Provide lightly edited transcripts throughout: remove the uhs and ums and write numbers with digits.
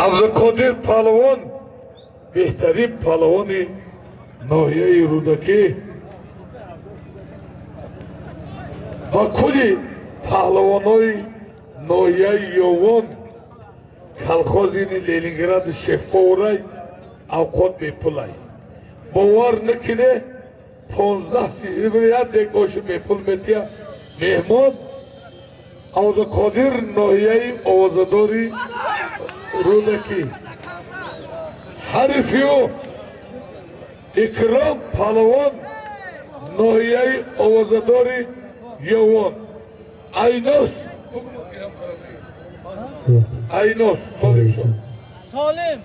Абдуқодир палвон беҳтарин палвони ноҳияи Рӯдакӣ ва кулли паҳлавонои ноҳияи Ёвон колхозини Ленингради шефповарай авқот бепулай. Бовар накине 15 сентябр як декоши бепул метия меҳмон Абдуқодир ноҳияи овозадори Рӯдакӣ. Ҳарифи ӯ Икром палвон ноҳияи овозадори Ёвон. Айнос Айнос солим шуд. Солим.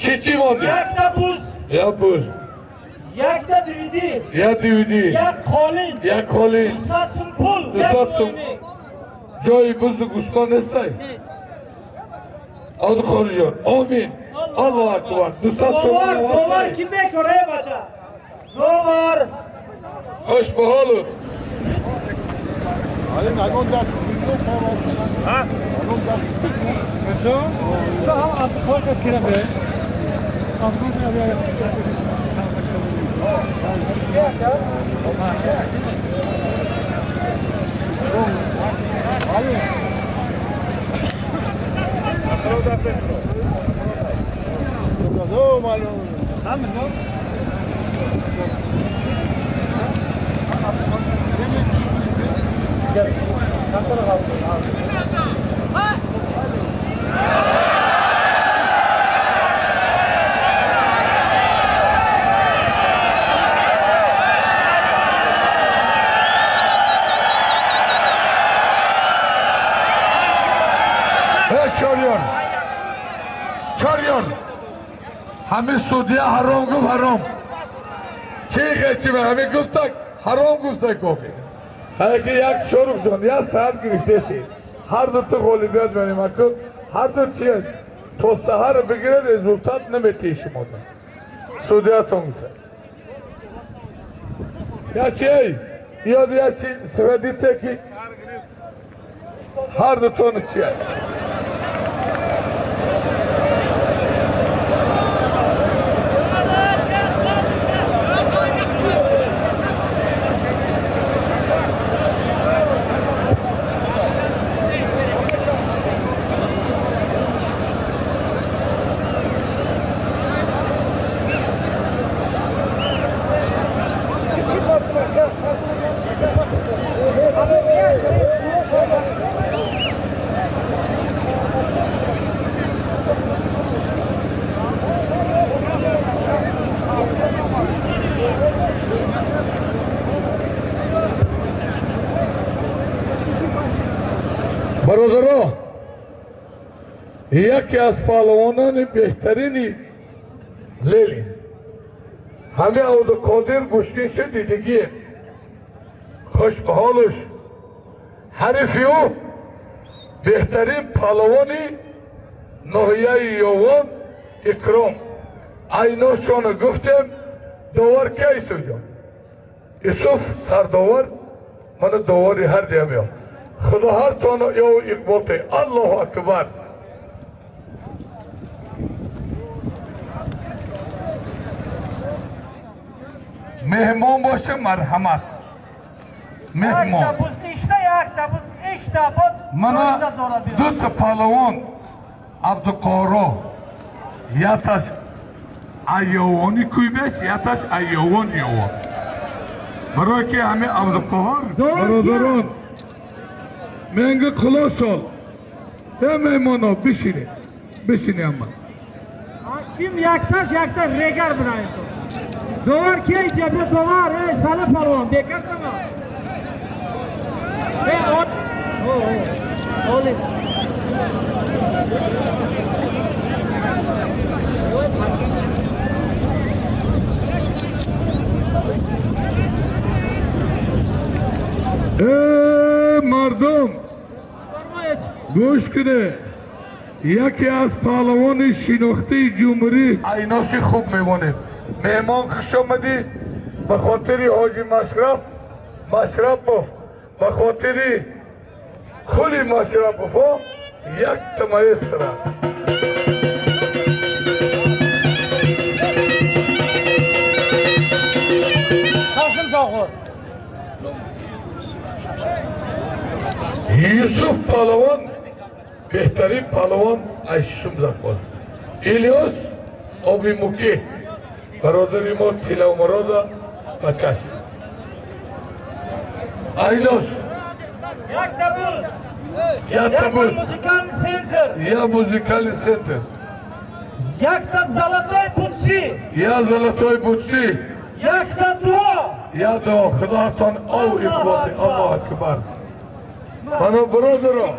Чӣ чӣ монди? Якта буз. Як буз. Якта DVD. Як DVD. Як қолин. Як қолин. 200 сум пул. 200 сум. Ҷои бузу гӯсфанд нестай? Нест. Абдуқодир ҷон, омин. Аллоҳу акбар. 200 сум. Довар, довар ки мекора, э бача? Довар. Хуш ба ҳолут. Чорёр. Ҳамин судья ҳаром гуфт, ҳаром. Чӣ қечима ҳамин гуфтак, ҳаром гуфтак охи. Ҳаки як шоруб ҷон, як саат гирифтеси. Ҳар ду ту ғолибият менем аку, ҳар ду чи то саҳар бигиред результат наметии шумода. Судьятон гуфта. Я чи эй, ёд я чи сведите ки ҳар ду тон чи ай. Бародаро, яке аз паҳлавонони беҳтарини Ленин ҳамин Абдуқодир гӯштинши дидагие. Хуш ба ҳолуш ҳарифи ӯ беҳтарин паҳлавони ноҳияи Ёвон Икром. Айношоно гуфтем, довар ки Исуф ҷон? Исуф сардовар, мана довари ҳар диамеё. Худо ҳар тоно ё иқбол те. Аллоҳу акбар. Меҳмон боша, марҳамат. Меҳмон. Мана дута паҳлавон Абдуқоро, яташ Айёвони Куйбеш, яташ Айёвон Ёвон. Барои ки ҳамин Абдуқоҳор бародарон менга құлақ сол. Э меҳмоно, бишинед. Бишинед ҳама. Ким якташ, якташ регар бунаисо. Довар ки ҷабе довар, э сала палвон, бекар тама. Э от. О, о. Оли. Э мардум, гӯш кунед. Яке аз паҳлавони шинохтаи ҷумҳурӣ Айноси хуб мемонем. Меҳмон хуш омадӣ. Ба хотири ҳоҷи Машраф Машрапов, ба хотири хули Машраповҳо якта маэстро. Юсуф палвон беҳтарин палвон аз шишум завхоз. Илёс оби мукӣ бародари мо Тилавмурода бачаш. Айлос Якта буд, музыкальный центр, я музыкальный центр, якта золотой бутсы, я золотой бутсы, якта дуо, я дуо. Худоатон ов иқболи. Аллоҳ акбар. Мана бародаро,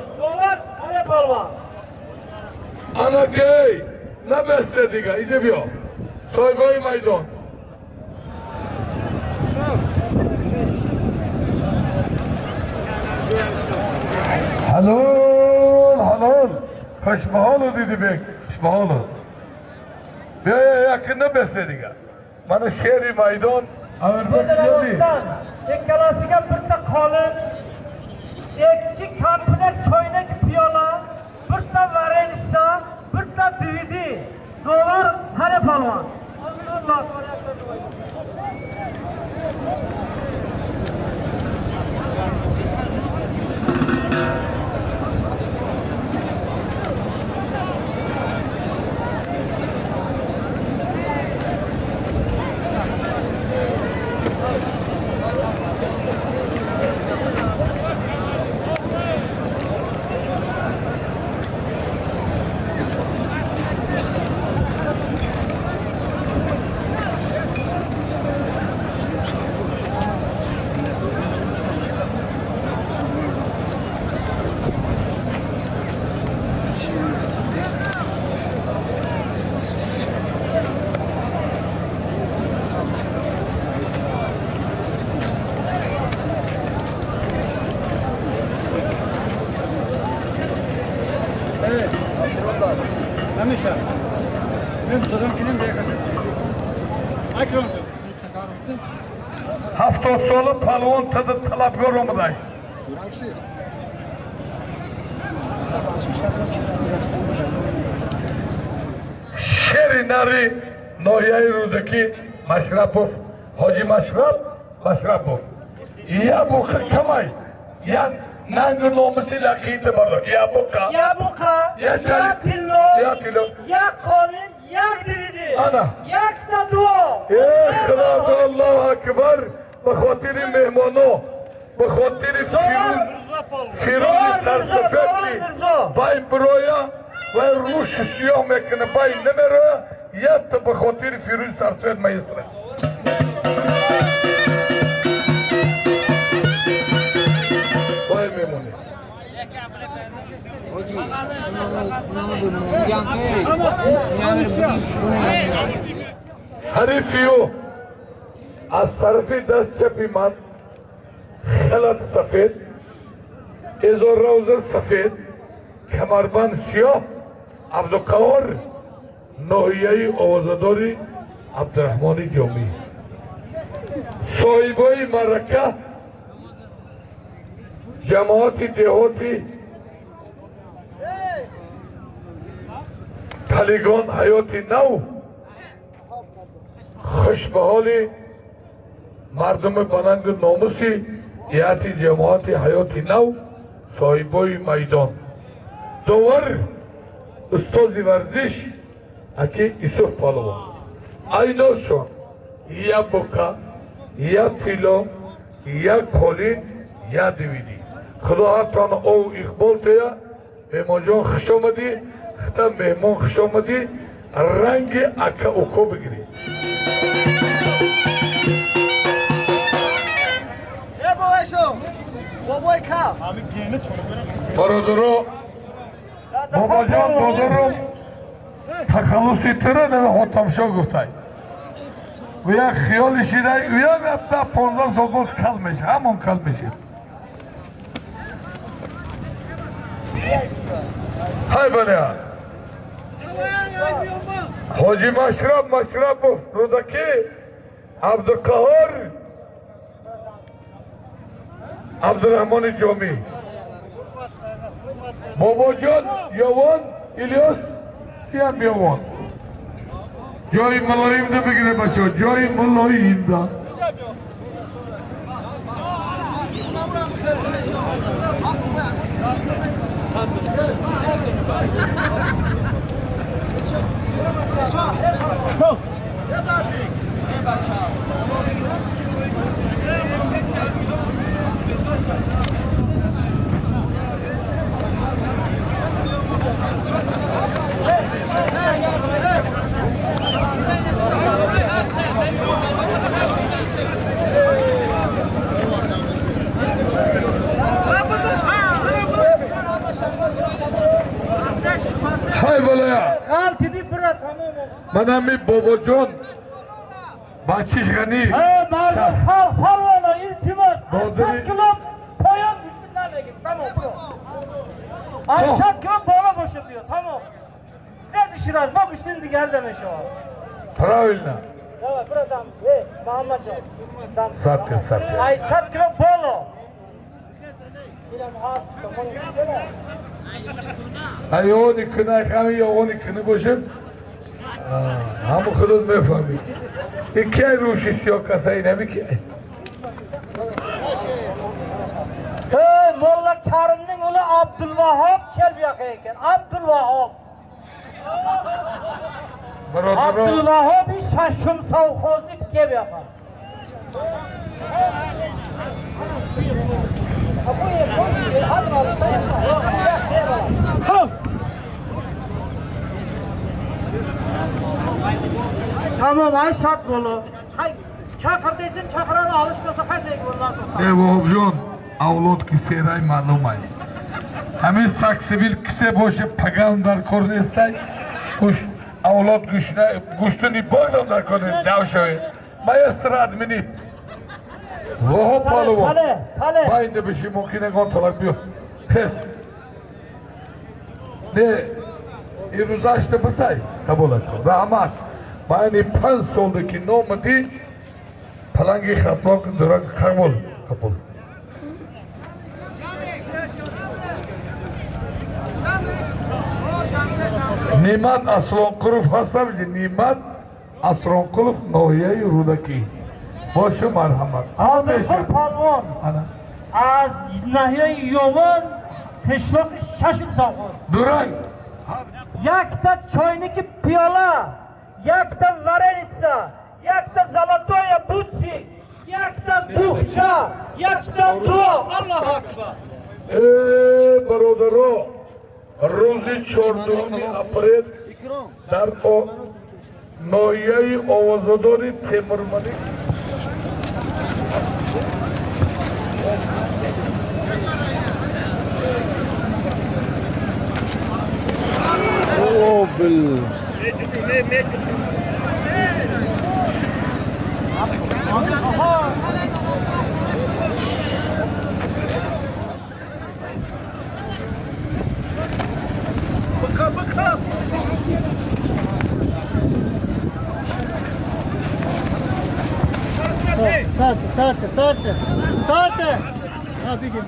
ана кей набасте дига, иҷа биё, соҳибои майдон. Ҳалол, ҳалол, хушбаҳолу диди бек, хушбаҳолу. Биё, якин набасте дига. Мана шери майдон Амирбек Ҷони. Ikkalasiga birta qolin, ikki komplekt choynak piyola, birta varenitsa, birta DVD. Dovar Sali polvon. 70 сола палвон тада талабгор омадай. Шери нари ноҳияи Рӯдакӣ Машрапов, ҳоҷи Машраб Машрапов. Я буқа камай, я нангу номуси лақита бардор. Я буқа, я буқа, я тилло, я тилло, я қолин, як DVD, ана якта дуо. Э, Худо, Аллоҳу акбар. Ба хотири меҳмоно, ба хотири Фирӯзи сарсафед ки байн бироя ва рӯши сиёҳ мекунад, байн намероя, якта ба хотири Фирӯзи сарсафед маестра. Бай мемонӣ. Ҳарифи ӯ аз тарафи даст чапи ман халат сафед, эзор равза сафед, камарбанд сиёҳ, Абдуқаҳор ноҳияи овозадори Абдураҳмони Ҷомӣ. Соҳибои маърака ҷамоати деҳоти Талигон ҳаёти нав, хушбаҳоли мардуми баланду номуси ҳайати ҷамоати ҳаёти нав, соҳибои майдон. Довар устози варзиш аки Исуф палвон. Айношон я буқа, я тилло, я қолин, я DVD. Худо ҳартон ов иқбол тея. Меҳмонҷон, хуш омадӣ, хита меҳмон, хуш омадӣ, ранги ака уко бигирӣ. Бародаро, бобоҷон, додаром, тахаллуси тира нама Ҳотамшо гуфтай. Уя хиёли шидай, уя рафта 15 сол боз кал меша, ҳамон кал мешид. Ҳай бале. Ҳоҷи Машраб Машрапов Рӯдакӣ, Абдуқаҳор Абдураҳмони Ҷомӣ. Бобоҷон Ёвон Илёс ям Ёвон. Ҷои мулоимда бигире бачаҳо, ҷои мулоимда. Манами бобоҷон бачиш ғанӣ. Мардум халқ палвона илтимос 100 кило поён гӯшти намегирем. Тамом бро. 100 кило боло бошад биё. Тамом. Следующий раз мо гӯштин дигар да мешавад. Правильно. Давай, бро дам. Муҳаммадҷон. Дам. Сабт, сабт. 100 кило боло. Айони кунай хами ёғони куни бошад. Ҳаму худот мефаҳмид. Ин кай рӯши сиёҳ каса инами кай? Ey Molla Karimning o'g'li Abdulvahob kelib yoqa ekan. Abdulvahob. Abdulvahob shashum sovxozi kelib yoqa. Tamam, ay sat bolu. Chaqir desin, chaqiradi, olishmasa qaytaylik bundan. Ey Vahobjon, avlod ки серай маълумай. Ҳамин саксибил кисе боше паган дар кор нестай, гӯшт авлод гӯшна гӯштуни бойдам дар кор нест, дав шавед. Маэстро админи. Ваҳоб палвон. Байнда биши мумкин ягон талак биё. Хес. Не, ирӯзашта бисай, қабул кун. Раҳмат. Байни 5 солда ки номадӣ паланги хатлон дурак қабул, қабул. Нимат Аслонқулов ҳастам, Нимат Аслонқулов ноҳияи Рӯдакӣ. Бошу марҳамат. Одилқул палвон аз ноҳияи Ёвон қишлоқи Шашум совхоз. Дуранг. Якта чойники пиёла, якта вареница, якта золотоя бутси, якта бухча, якта дуо. Аллоҳу акбар. Э, бародаро, рӯзи 4 апрел дар ноҳияи овозадори Темурмалик Sarte, sarte, sarte, sarte. Ha bigim.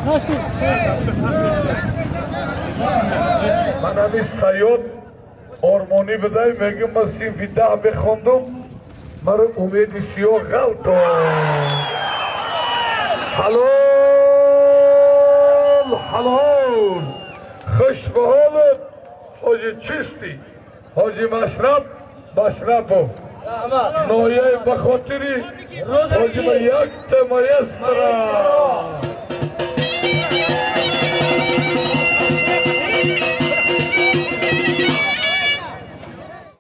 Наши. Ман ҳамин Саёд ормонӣ бидай, мегӯм ман синфи 10 бихондум, маро умеди сиёҳ ғалтон. Ҳалол, ҳалол. Хуш ба ҳолат, ҳоҷи Чистӣ, ҳоҷи Машраб, Машрабов. Ноҳияи ба хотири ҳоҷи ба якта маэстро.